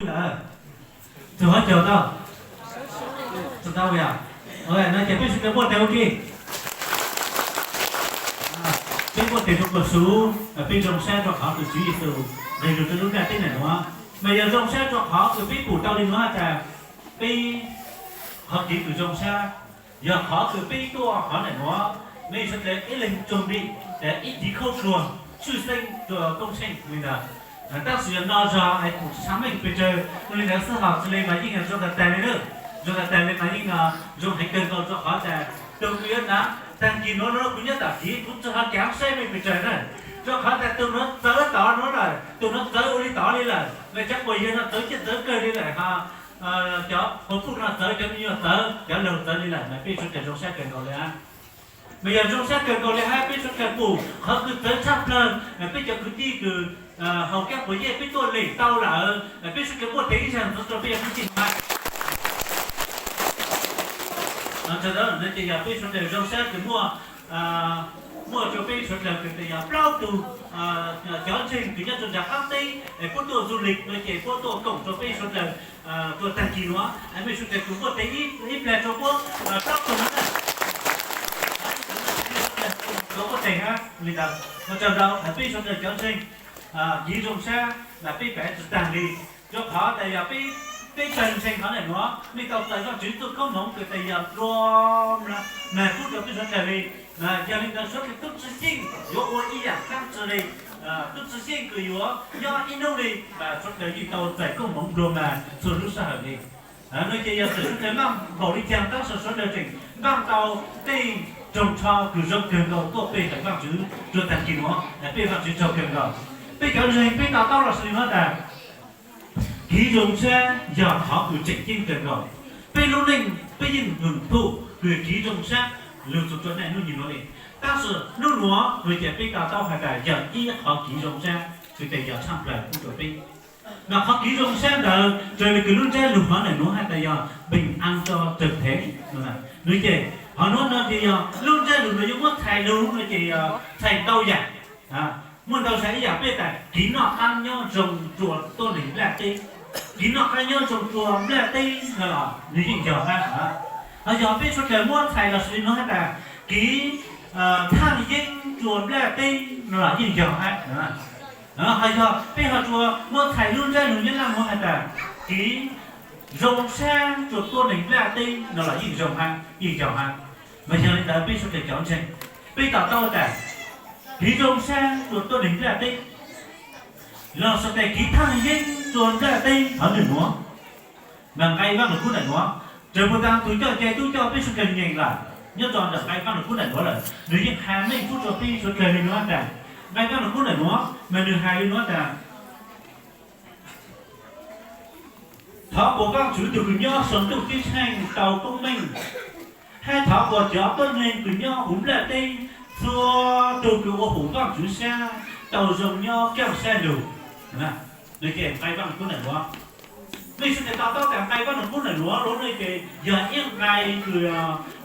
lawm, txug qhov caug tau. Tau yog, no ces peb sawv daws npuaj tes ua ke. Peb npuaj tes rua puag saum, peb zoo sab rua qhov kws Tswv Yexus nqis lug rua lub nplaj teb nuav. Mas yog zoo sab rua qhov kws peb pum tau li nuav has tas peb qhov kev kws zoo sab yog qhov kws peb tuaj qhov ntawm nuav, mej sawv daws ib leeg tsoom dim, ib tiv khaub dluag, tshwj xeeb rua koob tsheej li ntawd. Tab sis yog no zog es kuv tsi xaav meej pes tsawg, ua li ntawd xwb hos tsi le mas yeej zoo tag tag li lawm. Zoo tag tag li mas yeej zoo heev kawg nkaus rua qhov tas tug kws yuav hnav taag kis nuav, kuv nyob tom kis kuv tsi ho kaav saib mej pes tsawg na. Rua qhov tas tug nuav txawv tod nuav lawm, tug nuav txawv ua li tod li lawm, mas cov quas yawg no txawv ciaj txawv kawg li lawm hos cov quas puj no txawv, cov me nyuam txawv, cov laug txawv li lawm, mas peb sawv daws zoo sab kawg nkaus li hab. Mas yog zoo sab kawg nkaus li hab, peb sawv daws pum qhov kws txawv tshaj plawg, peb cov kwv tij kws haus kaab quas yej peb tuaj lem tau lawm, peb sawv daws npuaj tes ib zaug ntxiv rua peb cov kwv tij hab. Ces yog peb sawv daws zoo sab kws muaj, muaj rua peb sawv daws kws tas yog plaub tug cov ntseeg kws nyob rua nraag qaab teb es puab tuaj du lịch no ces puab tuaj koom rua peb sawv daws rua taag kis nuav, mej sawv daws kws npuaj tes ib plag rua puab plaub tug na. Npuaj tes hab li ntawd, ua tsaug ntau peb sawv daws cov ntseeg, kev zoo sab mas peb pab tsi taag li, rua qhov tas yog peb tag ntseeg qhov ntawm nuav mej tau txais Vaajtswv txuj koob moov kws tas yog dlua mag pub rua peb sawv daws li. Mas yog li ntawd sawv daws tub tsi yeej yuav ua ib yaam dlaab tsi li, tub tsi yeej kws yuav nyob ib hnub li, mas sawv daws yeej tau txais koob moov dlua mag txhua lub sij hawm li. No ces yog txawm sawv daws maj npaum li caag tab sis sawv daws tseem npaj tau tej roog tsho kws zoo kawg nkaus tuaj pe hawm Vaajtswv rua taag kis nuav, peb Vaajtswv tsaug kawg nkaus. Peb cov ntseeg peb to taub los sis li nuav tas kev zoo sab yog qhov kws tseem ceeb kawg nkaus. Peb lub neej peb yeej hwm phum kws kev zoo sab lug txug rua hnub nyoog nuav li. Tab sis hnub nuav nua ces peb to taub has tas yog ib qhov kev zoo sab kws tas yog tshaaj plawg pub rua peb. Mas qhov kev zoo sab ntawd raws li kws lub ntsab lug hov ntawm nuav has tas yog bình an cho trần thế. Nua ces hov nuav no ces yog lub ntsab lug nuav yuav muab txhais lug no ces yog txhais ntau yaam. Muaj ntau txhais ib yaam peb tas kev noj qaab nyob zoo rua tuab neeg nplaj teb. Kev noj qaab nyob zoo rua nplaj teb no los nws yeej yog hab. Hos yog peb sawv daws muab txhais los sis li nuav has tas kev thaaj yeeb rua nplaj teb no los yeej yog hab. Hos yog peb ho rua muab txhais lub ntsab lug nyob laaj nuav has tas kev zoo sab rua tuab neeg nplaj teb no los yeej zoo hab, yeej yog hab. Mas yog li ntawd peb sawv daws cov ntseeg, peb to taub tas kev zoo sab rua tuab neeg nplaj teb los sis tas kev thaaj yeeb rua nplaj teb hov ntawm nuav, mas nqai Vaaj Lug Kub ntawm nuav, raws puag ta tug coj cai tub coj peb sawv daws nyeem lawm, nyob rua ntawm nqai Vaaj Lug Kub ntawm nuav lawm nws yeej has meej pub rua peb sawv daws li nuav tas, nqai Vaaj Lug Kub ntawm nuav mas nws has li nuav tas Thov kuas Vaajtswv tug kws nyob sau ntuj ceeb tsheej tau koob meej, hab thov kuas cov tuab neeg kws nyob huv nplaj teb txhua tug kws ua hum Vaajtswv sab tau zoo nyob kaaj sab lug. Nua ces nqai Vaaj Lug Kub ntawm nuav, mej sawv daws to taub tas nqai Vaaj Lug Kub ntawm nuav lug nua ces yog ib nqai kws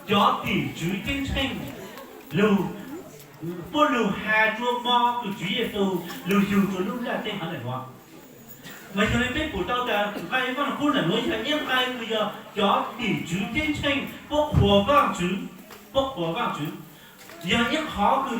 cov tim tswv ceeb tsheej lug, puab lug has rua mo kws Tswv Yexus lug yug rua lub nplaj teb hov ntawm nuav. Mas yog li peb pum tau tas nqai Vaaj Lug Kub ntawm nuav yog ib nqai kws yog cov tim tswv ceeb tsheej puab qhuas Vaajtswv, puab qhuas Vaajtswv. Yog ib qhov kws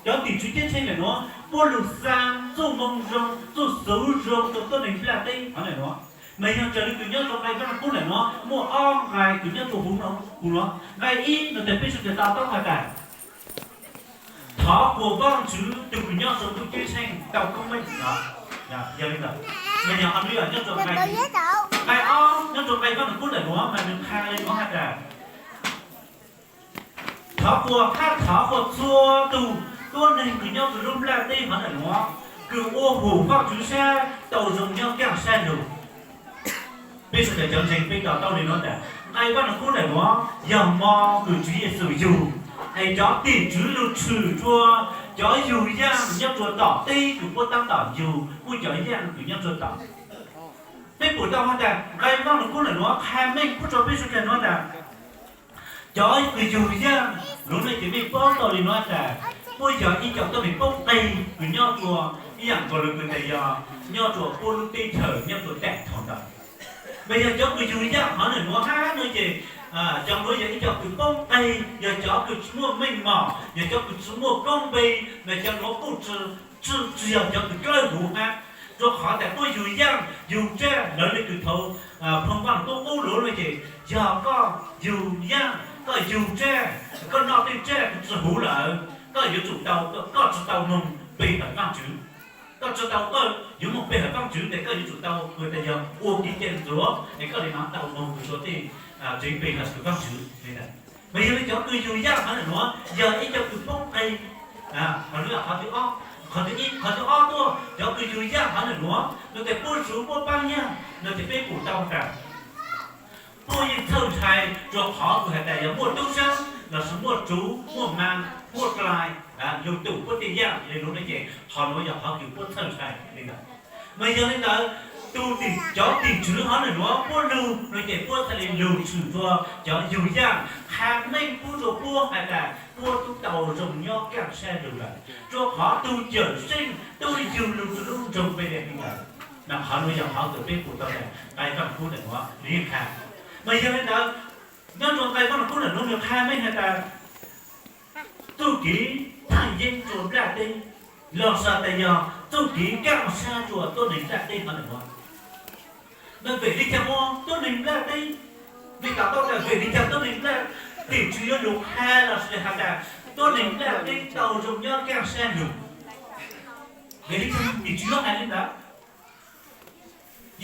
cov tim tswv ceeb tsheej ntawm nuav puab lug xa txuj moo zoo, txuj xuv zoo rua tuab neeg nplaj teb hov ntawm nuav. Mas yog raws li kws nyob rua nqai Vaaj Lug Kub ntawm nuav muaj ob nqai kws nyob rua huv nuav, huv nuav. Nqai ib nua tas peb sawv daws to taub has tas thov kuas Vaajtswv tug kws nyob sau ntuj ceeb tsheej tau koob meej no. Yog li ntawd, mas yog hov nua yog nyob rua nqai, nqai ob nyob rua nqai Vaaj Lug Kub ntawm nuav mas nws qha li nuav has tas thov kuas hab thov kuas txhua tug tuab neeg kws nyob rua lub nplaj teb hov ntawm nuav kws ua hum Vaajtswv sab tau zoo nyob kaaj sab lug. Peb sawv daws cov ntseeg peb to taub li nuav tas nqai Vaaj Lug Kub ntawm nuav yog mo kws Tswv Yexus yug, es cov tim tswv lug tshwm rua cov yug yaaj kws nyob rua tom teb kws puab taab tom yug puab cov yaaj kws nyob rua tom. Peb pum tau has tas nqai Vaaj Lug Kub ntawm nuav qha meej pub rua peb sawv daws nuav tas cov kws yug yaaj lug nua ces mej paub tau li nuav tas puab yog ib co tuab neeg poob qe kws nyob rua ib yaam nkaus le kws tas yog nyob rua puab lub teb chaws nyob rua tam thom Mas yog cov kws yug yaj hov ntawm nuav hab no ces cov nuav yog ib co kws poob qes, yog cov kws tsi muaj meej mom, yog cov kws tsi muaj koob npe, mas cov nuav kuj tsi, tsi yog cov kws dlawb huv hab. Rua qhov tas puab yug yaaj yug tsaj lawv le kws thaud phoo Vaaj Lug Kub qub lug no ces yog koj yug yaaj koj yug tsaj, koj noj tej tsaj kws tsi huv lawm, koj yuav tsum tau, koj tsi tau moog pe hawm Vaajtswv. Koj tsi tau, koj yuav moog pe hawm Vaajtswv tes koj yuav tsum tau kws tas yog ua kev cai ntxuav es koj le maam tau moog kws ua tej tsev pe hawm kws Vaajtswv. Mas yog le cov kws yug yaaj hov ntawm nuav yog ib co kws poob qes. Qhov nuav yog qhov thib ob. Qhov thib ib, qhov thib ob tuaj, cov kws yug yaaj hov ntawm nuav no tes puab tsuv puab paab yaaj no tes peb pum tau tas puab yeej txhawj ntshai rua qhov kws has tas yog muaj tub saab lossis muaj tsuv muaj maa, muaj dlai lug tum puab tej yaaj le nuav no ces qhov nuav yog qhov kws puab txhawj ntshai le ntawd. Mas yog le ntawd, tus tim, cov tim tswv hov ntawm nuav puab lug no ces puab txhaj le lug tshwm rua cov yug yaaj qha meej pub rua puab has tas puab tub tau zoo nyob kaaj sab lug lawm, rua qhov tug Cawmseej tub yug lug rua lub nroog Npelehees lawm. Mas qhov nuav yog qhov kws peb pum tau tas nqai Vaaj Lug Kub ntawm nuav nwg yeej qha. Mas yog le ntawd, nyob rua nqai Vaaj Lug Kub ntawm nuav nwg qha meej has tas txuj kev thaaj yeeb rua nplaj teb, lossis tas yog txuj kev kaaj sab rua tuab neeg nplaj teb hov ntawm nuav. Mas vim le caag ua tuab neeg nplaj teb, mej to taub tas vim le caag tuab neeg nplaj, tim tswv yuav lug qha lossis has tas tuab neeg nplaj teb tau zoo nyob kaaj sab lug? Vim le caag tim tswv yuav has le ntawd?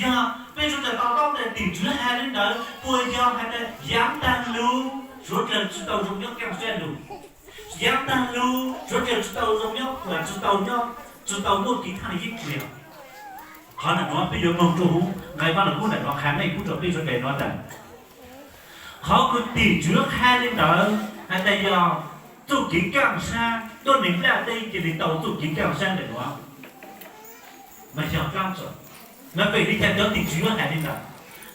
Yog peb sawv daws to taub tas tim tswv has le ntawd puas yog has tas yaav taag lug suav dlawg tsi tau zoo nyob kaaj sab lug, yaav taag lug suav dlawg tsi tau zoo nyob, tsi tau nyob, tsi tau muaj kev thaaj yeeb li? Qhov ntawm nuav peb yuav moog rua huv nqai Vaaj Lug Kub ntawm nuav qha meej pub rua peb sawv daws nuav tas qhov kws tim tswv qha le ntawd has tas yog txuj kev kaaj sab, tuab neeg nplaj teb cia li tau txuj kev kaaj sab ntawm nuav. Mas yog dlaab tsi? Mas vim le caag cov tim tswv yuav has le ntawd?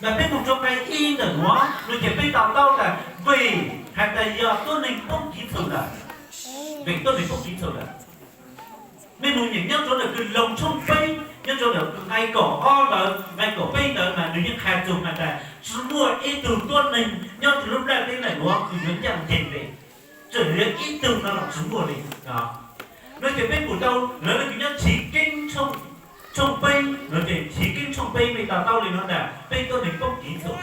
Mas peb moog rua nqai ib ntawm nuav no ces peb to taub tas vim has tas yog tuab neeg poob kev txhum lawm. Vim tuab neeg poob kev txhum lawm. Mej moog nyeem nyob rua ntawm kws Loos tshooj peb, nyob rua ntawm kws nqai kaum ob ntawd, nqai kaum peb ntawd mas nwg yeej qha txug has tas tsi muaj ib tug tuab neeg nyob rua lub nplaj teb ntawm nuav kws yuav ncaaj nceeg le, tseem yog ib tug no los tsi muaj le. No ces peb pum tau lawv le kws nyob Chiv Keeb tshooj peb, no ces Chiv Keeb tshooj peb mej to taub le nuav tas peb tuab neeg poob kev txhum.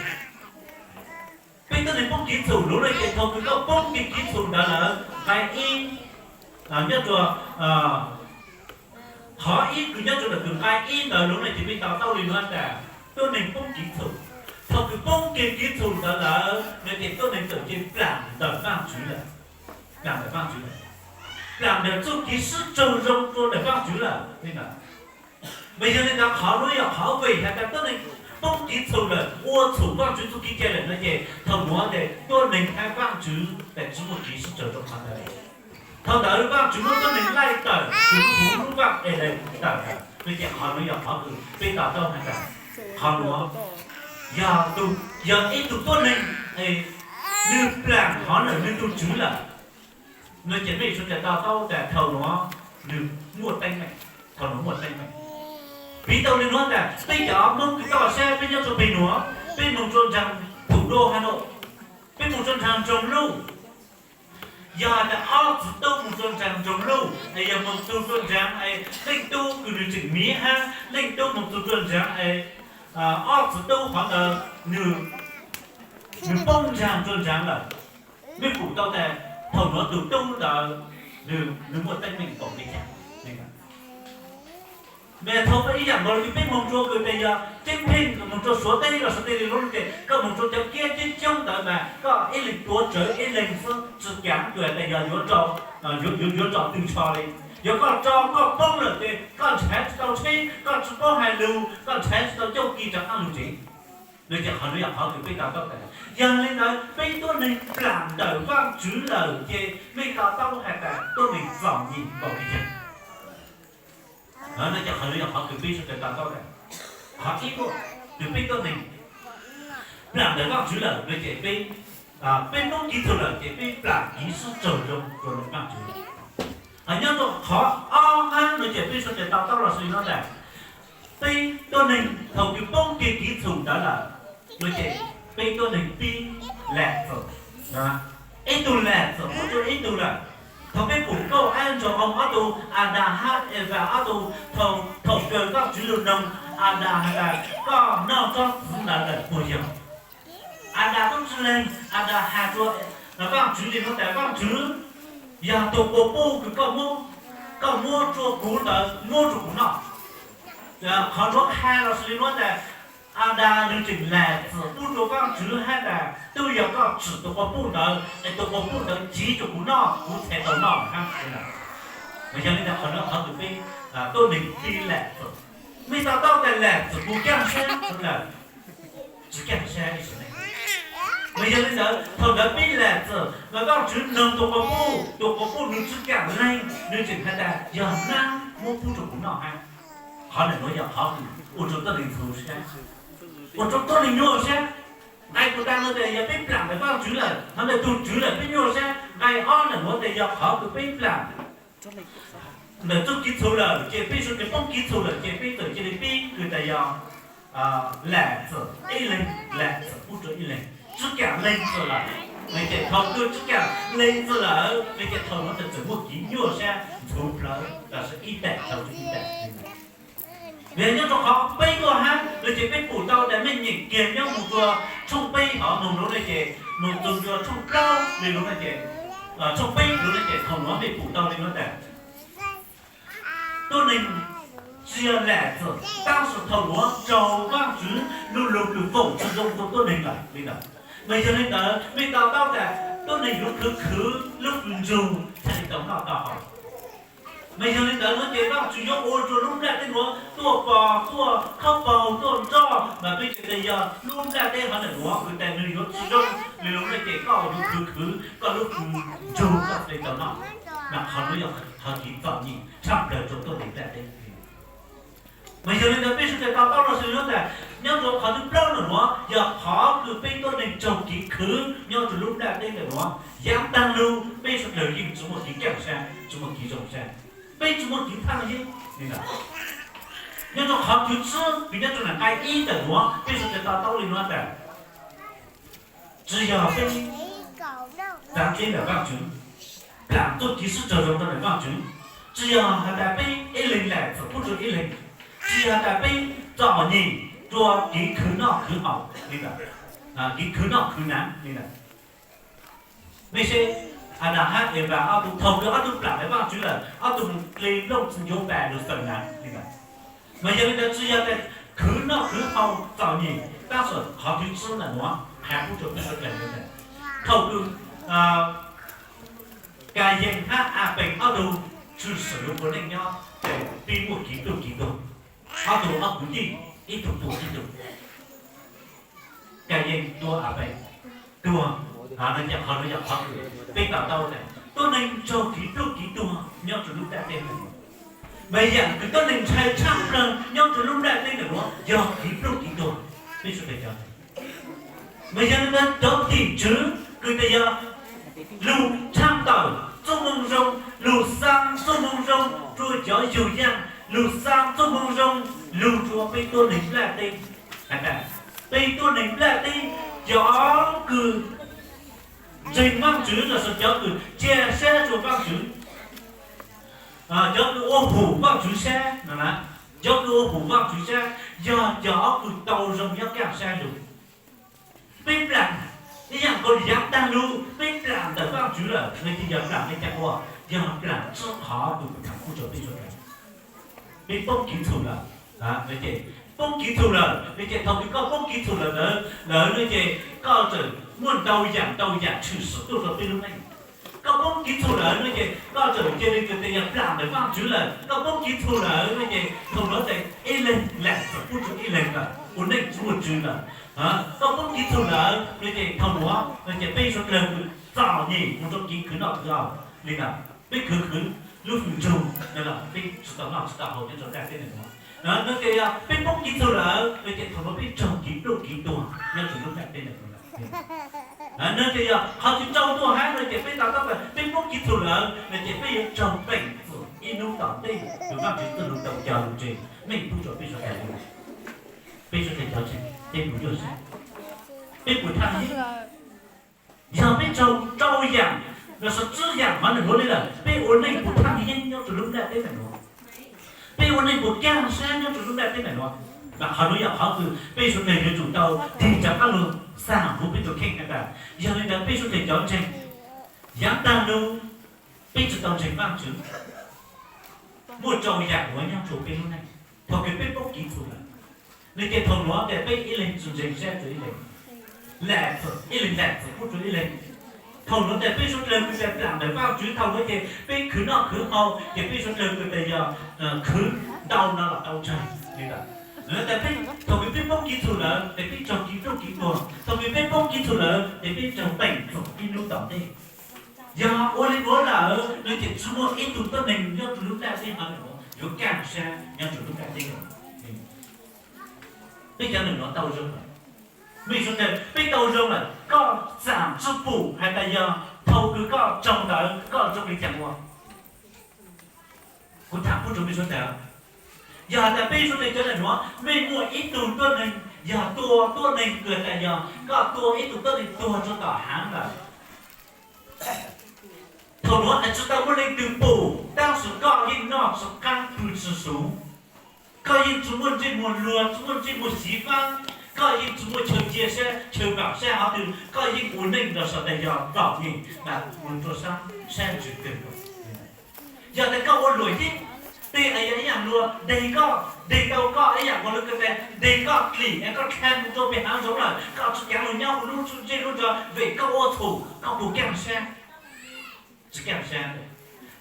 Peb tuab neeg poob kev txhum lug le ces thaus kws koj poob kev txhum ntawd lawm, nqai ib, nyob rua, qhov ib kws nyob rua ntawm kws nqai ib ntawd lug le ces mej to taub le nuav tas tuab neeg poob kev txhum. Thaus kws poob kev txhum ntawd lawm no ces tuab neeg txawm cia plaam ntawm Vaajtswv lawm. Plaam ntawm Vaajtswv lawm. Plaam ntawm txuj kev sib tsaug zoo rua ntawm Vaajtswv lawm. Mas yog le ntawd qhov nuav yog qhov vim has tas tuab neeg poob kev txhum lawm, ua txhum Vaajtswv txuj kev cai lawm no ces thaus nuav tes tuab neeg hab Vaajtswv tes tsi muaj kev sib tsaug zoo qhov ntawd. Thaus ntawd Vaajtswv muab tuab neeg laij tawm kws lub huv lub vaaj es le tawm lawm no ces qhov nuav yog qhov kws peb to taub has tas qhov nuav yog, yog ib tug tuab neeg nwg plaam hov ntawm nwg tug tswv lawm no ces mej sawv daws to taub tas thaus nuav nwg muaj teeb meem, thaus nuav muaj teeb meem. Piv tau le nuav tas peb cov Moob kws toj sab peb nyob rua peg nuav, peb moog rua nraag Thủ Đô Hà Nội, peb moog rua nraag Nroog Luj. Yog tas ob txiv tub moog rua nraag Nroog Luj es yog moog txug rua nraag es leej tub kws nwg tseem miv hab leej tub moog txug rua nraag es ob txiv tub qhov ntawd nwg poob nraag rua nraag lawm, mej pum tau tas thaus nuav tug tub ntawd nwg muaj teeb meem npaum le caag. Mas thaus ib yaam nkaus le kws peb moog rua kws tas yog ceeb pheej moog rua Suav teb los Suav teb le lub ces koj moog rua cov kiab coob coob ntawd mas koj ib leeg tuav tsawv ib leeg xwb tsi kaav kws tas yog yuav, yuav rau tw tsho le. Yog koj rau koj poob lawm ces koj nrhav tsi tau tsheb, koj tsi paub hais lug, koj nrhav tsi tau cauj kis rov qaab lug tsev. No ces qhov nuav yog qhov kws peb to taub tas yog le ntawd peb tuab neeg plaam ntawm Vaajtswv lawm ces mej to taub has tas tuab neeg txom nyem npaum le caag. No ces qhov nuav yog qhov kws peb sawv daws to taub tas qhov ib, kws peb tuab neeg plaam ntawm Vaajtswv lawm no ces peb, peb poob kev txhum lawm ces peb plaam kev sib tsaug zoo rua Vaajtswv. Nyob rua qhov ob hab no ces peb sawv daws to taub los sis no tas Peb tuab neeg thaum kws poob kiag kiv txhum ntawd lawm, no ces peb tuab neeg pib lam txim. Ib tug lam txim pub rua ib tug lawm. Thaum peb pum nkauj ab nraug oo ob tug, Adas hab Evas ob tug, thaum, thaum kawg Vaajtswv lug noog Adas has tas koj noj tsob txiv ntawd lawm puas yog? Adas tub tsi leeg, Adas has rua Vaajtswv le nuav tas, Vaajtswv, yog tug quas puj kws koj muab, koj muab rua kuv ntawd muab rua kuv noj. Qhov nuav qha lug le nuav tas, Adas nwg tseem lam txim pub rua Vaajtswv hab tas, tub yog koj tsim tug quas puj ntawd es tug quas puj ntawd tsiv rua kuv noj, kuv txhais tau noj hab. Mas yog le ntawd qhov nuav qhov kws peb tuab neeg pib lam txim. Mej to taub tas lam txim puas kaaj sab lawm? Tsi kaaj sab ib sim neej. Mas yog le ntawd thaum ntawd peb lam txim mas Vaajtswv noog tug quas puj, tug quas puj nwg tsi kaam leej, nwg tseem has tas yog nab muab pub rua kuv noj hab. Qhov ntawm nuav yog qhov kws ua rua tuab neeg ntxhov sab, ua rua tuab neeg nyuaj sab. Nqai kuv tas nuav tas yog peb plam ntawm Vaajtswv lawm, hov ntawm tug Tswv lawm peb nyuaj sab. Nqai ob ntawm nuav tas yog qhov kws peb plam ntawm txuj kev txhum lawm ces peb suav dlawg poob kev txhum lawm ces peb txawm cia li pib kws tas yog lam txim ib leeg, lam txim pub rua ib leeg, tsi kaam leej txim lawm. Ces thaum kws tsi kaam leej txim lawm no ces thaum nuav txawm muaj kev nyuaj sab ntxhov plawg los sis ib daim rua ib daim. Vim nyob rua qhov peb tuaj hab no ces peb pum tau tas mej nyeem kiag nyob moog rua tshooj peb hov moog lug no ces moog txug rua tshooj plaub le lug no ces, tshooj peb lug no ces thaum nuav mej pum tau le nuav tas tuab neeg tsi yog lam txim, tab sis thaum nuav raug Vaajtswv lu lug kws foom tsi zoo rua tuab neeg lawm le ntawd. Mas yog le ntawd mej to taub tas tuab neeg yuav khwv khwv lub kws ntsug txhaj le tau noj tau haus. Mas yog le ntawd nuav ces Vaajtswv yuav ua rua lub nplaj teb nuav tuaj pos, tuaj khaub paug, tuaj nroj, mas peb tseem tas yog lub nplaj teb hov ntawm nuav kws tas nwg yuav tsi zoo le lug no ces koj yuav khwv khwv koj lub kws ntsug koj txhaj le tau noj. Mas qhov nuav yog qhov kev txom nyem tshaj plawg rua tuab neeg nplaj teb. Mas yog le ntawd peb suav dlawg to taub lug le nuav tas, nyob rua qhov thib plaub ntawm nuav yog qhov kws peb tuab neeg raug kev khwv nyob rua lub nplaj teb ntawm nuav. Yaav taag lug peb suav dlawg yeej tsi muaj kev kaaj sab, tsi muaj kev zoo sab, peb tsi muaj kev phaaj yeeb le ntawd. Nyob rua qhov thib tsib kws nyob rua nqai ib ntawm nuav peb suav dlawg to taub le nuav tas, tsi yog peb txaav teb ntawm Vaajtswv, plam txuj kev sib raug zoo rua ntawm Vaajtswv, tsi yog has tas peb ib leeg lam txim pub rua ib leeg, tsi yog has tas peb txom nyem rua kev khwv noj khwv haus le ntawd, kev khwv noj khwv hnav le ntawd. Mej saib, Adas hab Evas ob tug thaum kws ob tug plam ntawm Vaajtswv lawm ob tug mus dle nplooj txhua ncuav pas lug xaws hnav le ntawd. Mas yog le ntawd tsi yog tas khwv noj khwv haus txom nyem, tab sis qhov thib tsib ntawm nuav has pub rua peb suav dlawg le tas, thaum kws Kayees hab Apees ob tug tshwm sim lug ua neej nyob ces pib muaj kev pluj kev tuag, ob tug ob kwv tij ib tug tua ib tug. Kayees tua Apees tuag. Qhov nuav yog qhov kws peb to taub tas tuab neeg raug kev pluj kev tuag nyob rua lub nplaj teb ntawm nuav. Mas yaam kws tuab neeg ntshai tshaj plawg nyob rua lub nplaj teb ntawm nuav yog kev pluj kev tuag. Peb suav dlawg cov Mas yog le ntawd cov tim tswv kws tas yog lug tshaj tawm txuj moo zoo, lug xaa txuj moo zoo rua cov yug yaaj, lug xaa txuj moo zoo lug rua peb tuab neeg nplaj teb. Has tas peb tuab neeg nplaj teb cov kws ntseeg Vaajtswv los sis cov kws cia sab rua Vaajtswv, cov kws ua hum Vaajtswv sab, cov kws ua hum Vaajtswv sab yog cov kws tau zoo nyob kaaj sab lug. Peb plam ib yaam nkaus yaav taag lug, peb plam ntawm Vaajtswv lawm, nws tsis yog plam mej cov ua, yog plam txuj qhov kws kuv tham kuj rua peb suav dlawg. Peb poob kev txhum lawm, poob kev txhum lawm no ces thaum kws koj poob kev txhum lawm ntawd lawm no ces koj txawm muaj ntau yaam ntau yaam tshwm sim tuaj rua peb lub neej. Koj poob kev txhum lawm no ces koj txawm cia li kws tas yog plam ntawm Vaajtswv lawm. Koj poob kev txhum lawm no ces thaum nuav tas ib leeg lam txim pub rua ib leeg lawm, ua neej tsis muaj tswv lawm. Koj poob kev txhum lawm no ces thaum nuav no ces peb suav dlawg kws txom nyem mus rua kev khwv noj khwv haus li ntawd, peb khwv khwv lub hwm ntsug no los peb tsis tau noj tsis tau haus nyob rua nplaj teb ntawm nuav. No ces yog peb poob kev txhum lawm no ces thaum nuav peb raug kev pluj kev tuag nyob rua lub nplaj teb ntawm nuav lawm. No ces yog qhov tsis tau tuaj hab no ces peb to taub tas peb poob kev txhum lawm no ces peb yuav raug peem txim ib hnub tom ntej tus Vajtswv txoj lus tau cog lus tseg meej pub rau peb suav dlawg. Peb suav dlawg cov ntseeg, peb puas nyuaj siab? Peb puas tham li? Yog peb raug rau yam los sis tsib yam hov ntawm nuav li lawm, peb ua neej puas tham yeeb nyob rau lub nplaj teb ntawm nuav? Peb ua neej puas kaj sab nyob rau lub nplaj teb ntawm nuav? Mas qhov nuav yog qhov kws peb suav dlawg yuav tsum tau tig rov qab lug xaam huv peb tus kheej has tas, yog li ntawd peb suav dlawg cov ntseeg, yaav taag lug peb tsi tau ntseeg Vaajtswv, muaj rau yam uas nyob rua peb lub neej, thaum kws peb poob kev txhum lawm, nwg ces thaum nuav tes peb ib leeg tsi ntseeg sab rua ib leeg, lam txim ib leeg, lam txim pub rua ib leeg. Thaum nuav tes peb suav dlawg kws tas plaam ntawm Vaajtswv, thaum nuav ces peb khwv noj khwv haus ces peb suav dlawg kws tas yog khwv ntau no los tau tsawg li ntawd. Nuav tas peb, thaum kws peb poob kev txhum lawm tes peb raug kev pluj kev tuag, thaum kws peb poob kev txhum lawm tes peb raug teem txoom ib nub tom ntej. Yog ua li nuav lawm nwg ces tsi muaj ib tug tuab neeg nyob rua lub nplaj teb hov ntawm nuav yuav kaj sab nyob rua lub nplaj teb. Peb cov neeg nuav tau zoo lawm, mej suav dlawg peb tau zoo lawm, koj xaam tsi pum has tas yog thaum kws koj raug ntawd koj zoo li caas ua? Kuv tham pub rua mej suav dlawg, yog has tas peb suav dlawg cov neeg nuav mej muaj ib tug tuab neeg, yog tua tuab neeg kws tas yog koj tua ib tug tuab neeg tuag rua tom haav lawm, thaum nuav es tsi tau muaj leej twg pum, tab sis koj yeej noj tsi qaab pw tsi suv, koj yeej tsi muaj ntsej muag luag, tsi muaj ntsej muag xyiv faab, koj yeej tsi muaj chaw cia sab chaw vaam sab hov twg, koj yeej ua neej los sis tas yog tom nyem mas ua rua sab sab ntsis kawg nkaus. Yog tas koj ua luam yeeb, tej yog ib yaam luag deg koj, deg tau koj ib yaam ua lawv kws tas deg koj dlim es koj dlha mus rua pem haav zoov lawm, koj tsi caav lug nyob ua lub ntsej lub ntsag vim koj ua txhum, koj puas kaj sab? Tsi kaj sab.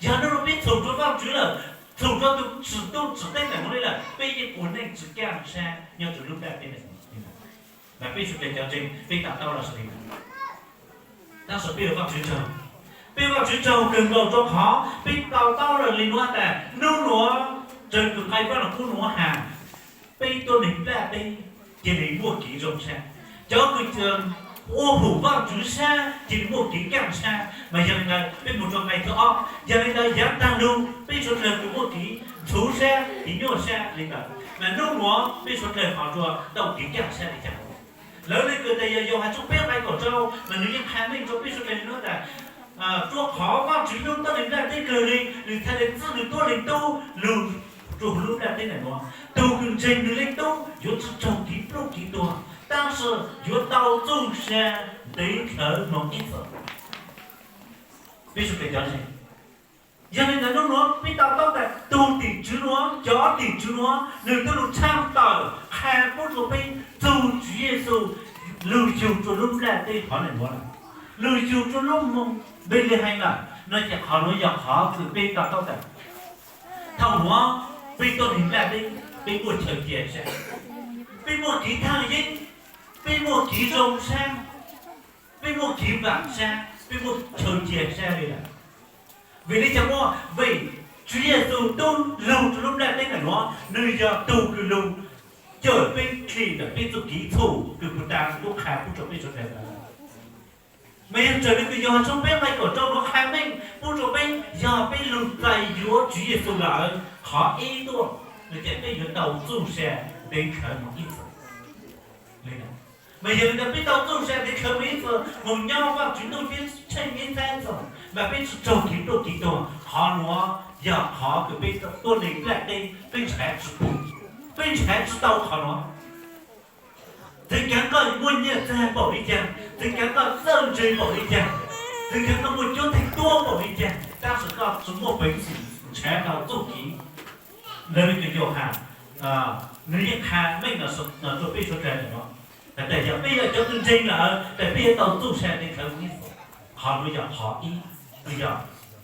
Yog nub nuav peb txhum rua Vaajtswv lawm, txhum rua tus tsim ntuj tsim teeb ntawm nuav li lawm, peb yeej ua neej tsi kaj sab nyob rua lub nplaj teb ntawm nuav. Mas peb suav dlawg cov ntseeg peb to taub los sis li ntawd? Tab sis peb ua Vaajtswv tsaug, peb Vaajtswv tsaug kawg nkaus rua qhov peb to taub lawm li nuav tas nub nuav raws kws nqai Vaaj Lug Kub nuav has, peb tuab neeg nplaj teb cia li muaj kev zoo sab, cov kws ua hum Vaajtswv sab cia li muaj kev kaj sab. Mas yog li ntawd peb mus rua nqai thib ob, yog li ntawd yaav taag lug peb suav dlawg kws muaj kev ntxhuv sab, kev nyuaj sab li ntawd, mas nub nuav peb suav dlawg ho rua tau kev kaj sab li cas? Lawv le kws tas yog Yauhas tshooj peb nqai kaum rau mas nwg yeej qha meej rua peb suav dlawg li nuav tas, rua qhov Vaajtswv hlub tuab neeg nplaj teb kawg li, nwg txhaj le txib nwg tuab Leej Tub lug rua huv lub nplaj teb ntawm nuav. Tug kws ntseeg nwg Leej Tub yuav tsi raug kev pluj kev tuag, tab sis yuav tau txuj sa ntev dlhawv moog ib txhis. Peb suav dlawg cov ntseeg, yog li ntawd nub nuav peb to taub tas tug tim tswv nuav, cov tim tswv nuav nwg tub lug tshaj tawm qha pub rua peb txug Tswv Yexus lug yug rua lub nplaj teb qhov ntawm nuav lawm, lug yug rua lub moos Npelehees lawm. No ces qhov nuav yog qhov kws peb to taub tas thaum nuav peb tuab neeg nplaj teb, peb muaj chaw cia sab, peb muaj kev thaaj yeeb, peb muaj kev zoo sab, peb muaj kev vaam sab, peb muaj chaw cia sab li lawm. Vim li cas muaj? Vim Tswv Yexus tub lug rua lub nplaj teb ntawm nuav, nwg yog tug kws lug cawm peb dlim ntawm peb txuj kev txhum kws puag ta kuv qha pub rua peb suav dlawg lawm. Mas yog raws li kws Yauhas tshooj peb nqai kaum rau nuav qha meej pub rua peb, yog peb lug txais yuav Tswv Yexus lawm, qhov ib tuaj, no ces peb yuav tau txuj sa ntev dlhawv moog ib txhis. Mas yog li ntawd peb tau txuj sa ntev dlhawv moog ib txhis, moog nyob Vaajtswv ntuj ceeb tsheej ib txhis, mas peb tsi raug kev pluj kev tuag. Qhov nuav yog qhov kws peb tuab neeg nplaj teb peb nrhav tsi pum, peb nrhav tsi tau qhov nuav. Txheev kaav koj muaj nyiaj txag npaum li cas, txheev kaav koj txawj ntse npaum li cas, txheev kaav koj muaj cuab theej tuab npaum li cas, tab sis koj tsi muaj peev xwm nrhav tau txuj kev. Lawv le kws Yauhas, nwg yeej qha meej rua peb suav dlawg lawm nuav, has tas yog peb yog cov tug ntseeg lawm tes peb yuav tau txuj sa ntev dlhawv ib txhis. Qhov nuav yog qhov ib, yog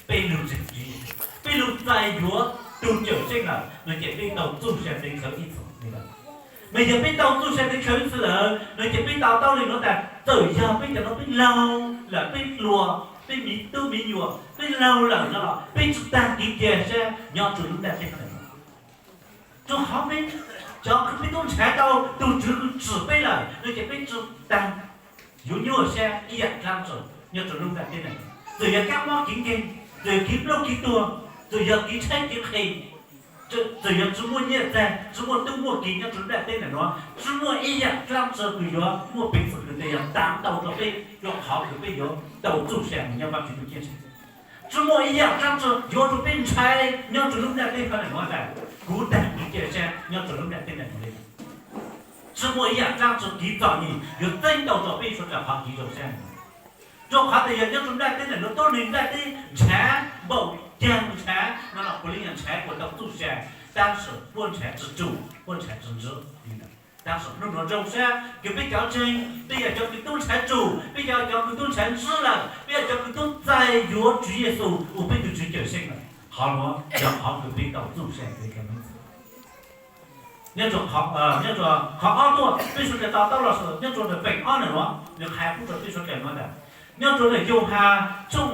peb lug ntseeg Tswv Yexus, peb lug txais yuav tug cawm seej lawm no ces peb tau txuj sa ntev dlhawv ib txhis li lawm. Mas yog peb tau txuj sa ntev dlhawv ib txhis lawm no ces peb to taub le nuav tas txawm yog peb cov nuav peb laug lawm, peb hluas, peb miv tub miv nyuam, peb laug lawm no los peb tsi taag kev cia sab nyob rua lub nplaj teb ntawm no. Rua qhov peb, cov kws peb tub nrhav tau tug Tswv kws tsim peb lawm no ces peb tsi taag yuav nyuaj sab ib yaam dlaab tsi nyob rua lub nplaj teb ntawm no. Txawm yog kab mob kev nkeeg, txawm yog kev pluj kev tuag, Txawm yog kev tshaib kev qhi, txawm yog tsis muaj nyiaj txiag, tsis muaj tub muaj ki nyob rau nplaj teb ntawm nuav, tsis muaj ib yaam dlaab tsi kws yuav muaj peev xwm kws tau yog taav ntau rua peb, rua qhov kws peb yuav tau txuj sa mus nyob Vaajtswv tug ceeb tsheej. Tsis muaj ib yaam dlaab tsi yuav rua peb ntshai nyob rua lub nplaj teb ntawm nuav tas, kuv taag kev cia sab nyob rua lub nplaj teb ntawm nuav le. Tsis muaj ib yaam dlaab tsi kev txom nyem yuav txeeb tau rua peb suav dlawg qhov kev zoo sab. Rua qhov tas yog nyob rua nplaj teb ntawm nuav tuab neeg nplaj teb nrhav npaum caag nrhav no los puav leej yog nrhav kuas tau txuj sa, tab sis puab nrhav tsi tsum, puab nrhav tsi ntsw. Tab sis nub nuav zoo sab kws peb cov ntseeg, peb yog cov kws tub nrhav tsum, peb yog cov kws tub nrhav ntsw lawm, peb yog cov kws tub txais yuav Tswv Yexus ua peb tug Tswv Cawmseej lawm. Qhov nuav yog qhov kws peb tau txuj sa. Nyob rua, nyob rua qhov ob tuaj peb suav dlawg to taub los sis nyob rua ntawm peem ob ntawm nuav nws qha pub rua peb suav dlawg nuav tas, nyob rua ntawm Yauhas tshooj,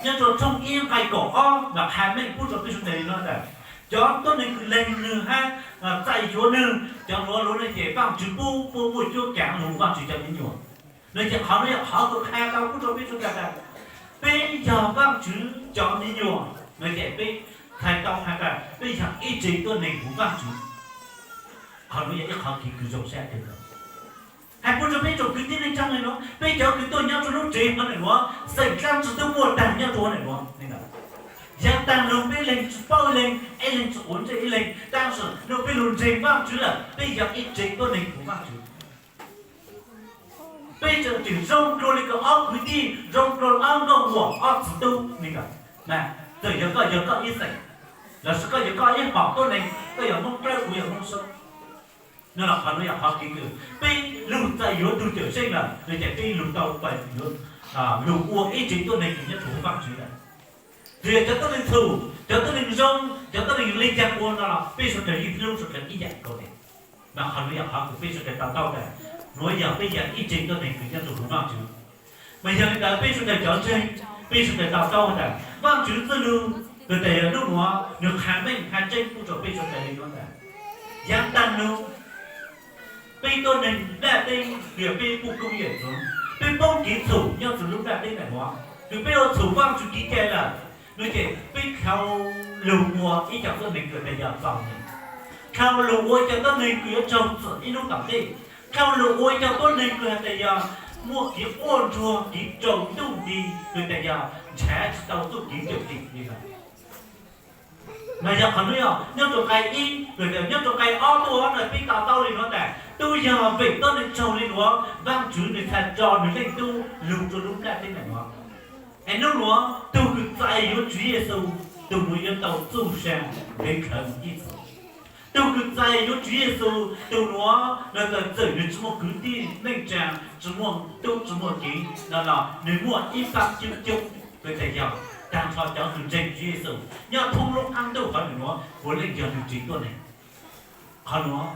nyob rua tshooj ib nqai kaum ob mas qha meej pub rua peb suav dlawg li nuav tas, cov tuab neeg kws lees nwg hab txais yuav nwg, cov nuav lug nuav ces Vaajtswv pub puab muaj cuab kaav lug hu Vaajtswv cov me nyuam. Nuav ces qhov nuav yog qhov kws qha tau pub rua peb suav dlawg tas, peb yog Vaajtswv cov me nyuam. Nuav ces peb txhais tau has tas peb yog ib tsev tuab neeg huv Vaajtswv. Qhov nuav yog ib qhov kev kws zoo sab kawg nkaus. Has pub rua peb tsoom kwv tij neej tsaa le nuav, peb cov kws tuaj nyob rua lub tsev huv ntawm nuav, xeem dlaab tsi tub muaj taag nyob rua huv ntawm nuav. Yaav taag lug peb ib leeg tsi paub ib leeg, ib leeg tsi quav ntsej ib leeg, tab sis nub peb lug ntseeg Vaajtswv lawm, peb yog ib tsev tuab neeg huv Vaajtswv. Peb tseem tseem zoo dlua le kws ob kwv tij, zoo dlua ob nkauj muam ob txiv tub ne. Txawm yog koj yog koj ib xeem, lossis koj yog koj ib hom tuab neeg, koj yog Moob Dlawb kuv yog Moob Xub, no los qhov nuav yog qhov kev kws peb lug txais yuav tug Cawmseej lawm, nuav ces peb lug tau pab yuav, lug ua ib tsev tuab neeg kws nyob rua huv Vaajtswv lawm. Txawm yog cov tuab neeg txhum, cov tuab neeg zoo, cov tuab neeg le caag ua no los peb suav dlawg yeej hlub suav dlawg ib yaam nkaus le. Mas qhov nuav yog qhov kws peb suav dlawg to taub tas, nuav yog peb yog ib tsev tuab neeg kws nyob rua huv Vaajtswv. Mas yog le ntawd peb suav dlawg cov ntseeg, peb suav dlawg to taub tas Vaajtswv txwj lug, kws tas yog nub nuav nwg qha meej qha tseeb pub rua peb suav dlawg le nuav tas, yaav taag nub peb tuab neeg nplaj teb, yog peb puj koob yawm txwv, peb poob kev txhum nyob rua lub nplaj teb ntawm nuav, kws peb ua txhum Vaajtswv kev cai lawm, nuav ces peb dlhau lug ua ib co tuab neeg kws tas yog txom nyem, dlhau lug ua ib co tuab neeg kws yuav raug txim ib lub tom ntej, dlhau lug ua ib co tuab neeg kws has tas yog muaj kev quaj ntsuag kev tsaus ntuj nti, kws tas yog nrhav tsi tau txuj kev cawm dim li lawm. Mas yog qhov nuav yog nyob rua nqai ib, nyob rua nqai ob tuaj no peb to taub le nuav tas, tub yog vim tuab neeg tsaug le nuav, Vaajtswv nwg txhad tso nwg Leej Tub lug rua lub nplaj teb ntawm nuav. Es nub nuav tug kws txais yuav Tswv Yexus, tug nuav yuav tau txuj sa ntev dlhawv mus ib txhis. Tug kws txais yuav Tswv Yexus, tug nuav nuav txawm nwg tsi muaj kwv tij neej tsaa, tsi muaj tub tsi muaj kiv no los nwg muaj ib paab coob coob, kws tas yog taag nrho cov kws ntseeg Tswv Yexus nyob thoob lub qaab ntuj hov ntawm nuav puav leej yog nwg tsev tuab neeg. Qhov nuav,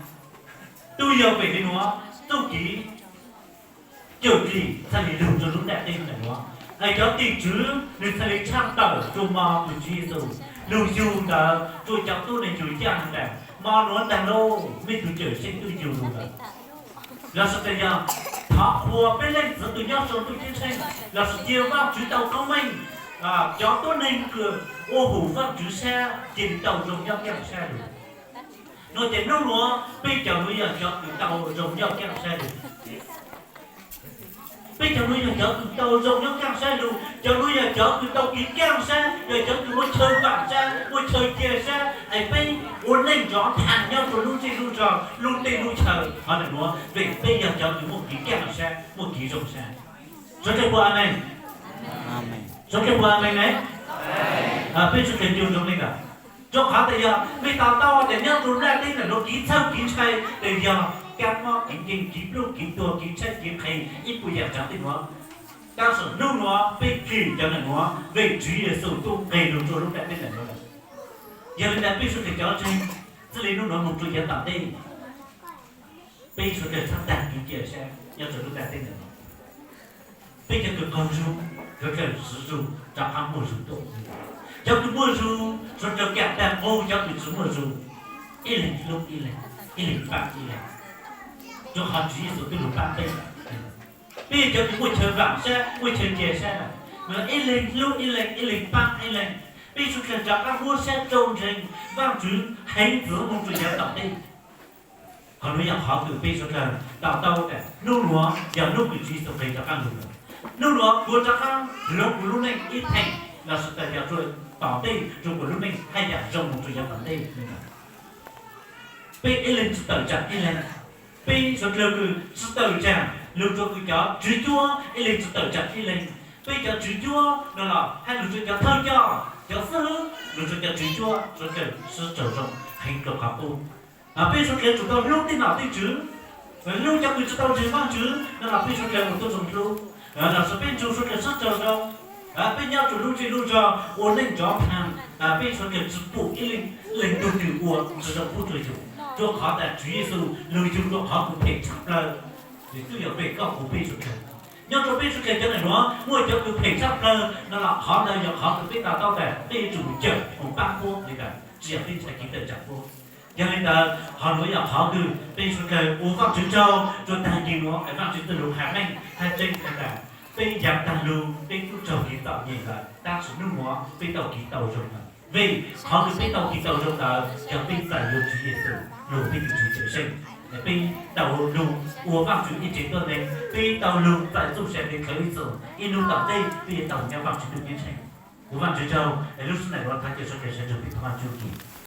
tub yog vim le nuav txuj kev cawm dim txhaj le lug rua lub nplaj teb ntawm nuav, es cov tim tswv nwg txhaj le tshaaj tawm rua mo tug Tswv Yexus, lug yug ntawd rua cov tuab neeg yug yaj tas, mo nuav taag lauj, mej tug Cawmseej tuaj yug lug lawm. Lossis tas yog thov qhuas peb leej txiv tug nyob sau ntuj ceeb tsheej, lossis cia Vaajtswv tau koob meej, cov tuab neeg kws ua hum Vaajtswv sab cia li tau zoo nyob kaaj sab lug. Nuav ces nub nuav peb cov nuav yog cov kws tau zoo nyob kaaj sab lug. Peb cov nuav yog cov kws tau zoo nyob kaaj sab lug, cov nuav yog cov kws tau kev kaaj sab, yog cov kws muaj chaw vaam sab, muaj chaw cia sab, es peb ua neej nrov thaam nyob rua lub ntsej lub zog, lub teb lub chaw hov ntawm nuav, vim peb yog cov kws muaj kev kaaj sab, muaj kev zoo sab. Suav dlawg puas amees? Suav dlawg puas amees ne? Peb suav dlawg ncu ntsoov le ntawd. Rua qhov tas yog mej to taub tas nyob rua nplaj teb ntawm nuav kev txhawj kev ntshai tas yog kab mob kev nkeeg kev pluj kev tuag kev tshaib kev qhev ib puas yaam tsaav tej nuav. Tab sis nub nuav peb kis cov ntawm nuav vim Tswv Yexus tuaj nqeg lug rua lub nplaj teb ntawm nuav lawm. Yog le ntawd peb suav dlawg cov ntseeg, txij le nub nuav moog rua yav tom ntej, peb suav dlawg txhaj taag kev cia sab nyob rua lub nplaj teb ntawm nuav. Peb cov kws qaug zug, suav dlawg siv zug rov qab muaj zug tuaj. Cov kws muaj zug, suav dlawg kaam taag qaug cov kws tsi muaj zug, ib leeg hlub ib leeg, ib leeg paab ib leeg. Rua qhov Tswv Yexus twb lug paab peb. Peb yog cov kws muaj chaw vaam sab, muaj chaw cia sab lawm, ib leeg hlub ib leeg, ib leeg paab ib leeg. Peb suav dlawg rov qab muab sab rau ntseeg Vaajtswv heev txwv moog rua yav tom ntej. Qhov nuav yog qhov kws peb suav dlawg to taub tas nub nuav yog nub kws Tswv Yexus Khees rov qab lug lawm. Nub nuav kuv rov qab hloov kuv lub neej ib theem lossis tas yog rua tom ntej rua kuv lub neej haj yam zoo moog rua yav tom ntej. Peb ib leeg tsi tawm tsaam ib leeg. Peb suav dlawg kws tsi tawm tsaam lug rua kws cov tswv cuab ib leeg tsi tawm tsaam ib leeg. Peb cov tswv cuab nuav los hab lug rua cov thawj coj, cov xib hwb, lug rua cov tswv cuab suav dlawg sib raug zoo heev rua qhov qub. Peb suav dlawg tsum tau hlub tej nom tej tswv, hlub cov kws tsi tau ntseeg Vaajtswv nuav los peb suav dlawg ua tub zoo hlub, lossis peb nrug suav dlawg sib raug zoo, peb nyob rua lub zej lub zog ua neej nrov nphaag, peb suav dlawg tsi pum ib leeg tug twg ua tsi zoo pub rua yug, rua qhov tas Tswv Yexus lug yug rua qhov kws phem tshaj plawg. Nws twb yog phem koj kuv peb suav dlawg. Nyob rua peb suav dlawg cov nam nuav muaj cov kws phem tshaj plawg nuav los qhov ntawd yog qhov kws peb to taub tas peb yuav tsum mus cawm mus paab puab li ntawd, tsi yog peb ntshai kev tawm tsaam puab. Yog li ntawd qhov nuav yog qhov kws peb suav dlawg ua Vaajtswv tsaug rua taag kis nuav es Vaajtswv txuj lug has meej hab tseeb has tas peb yaav taag lug peb tub raug kev txom nyem lawm, tab sis nub nuav peb tau kev tau zoo lawm. Vim qhov kws peb tau kev tau zoo ntawd yog peb txais yuav Tswv Yexus lug peb tug Tswv Cawmseej. Peb tau lug ua Vaajtswv ib tsev tuab neeg, peb tau lug txais txuj sa le khaws ib txhis, ib nub tom ntej peb yuav tau nyob Vaajtswv tug ceeb tsheej. Kuv Vaajtswv tsaug es lub sij hawm nuav thov caw suav dlawg sawv ntsug peb thov Vaajtswv kis.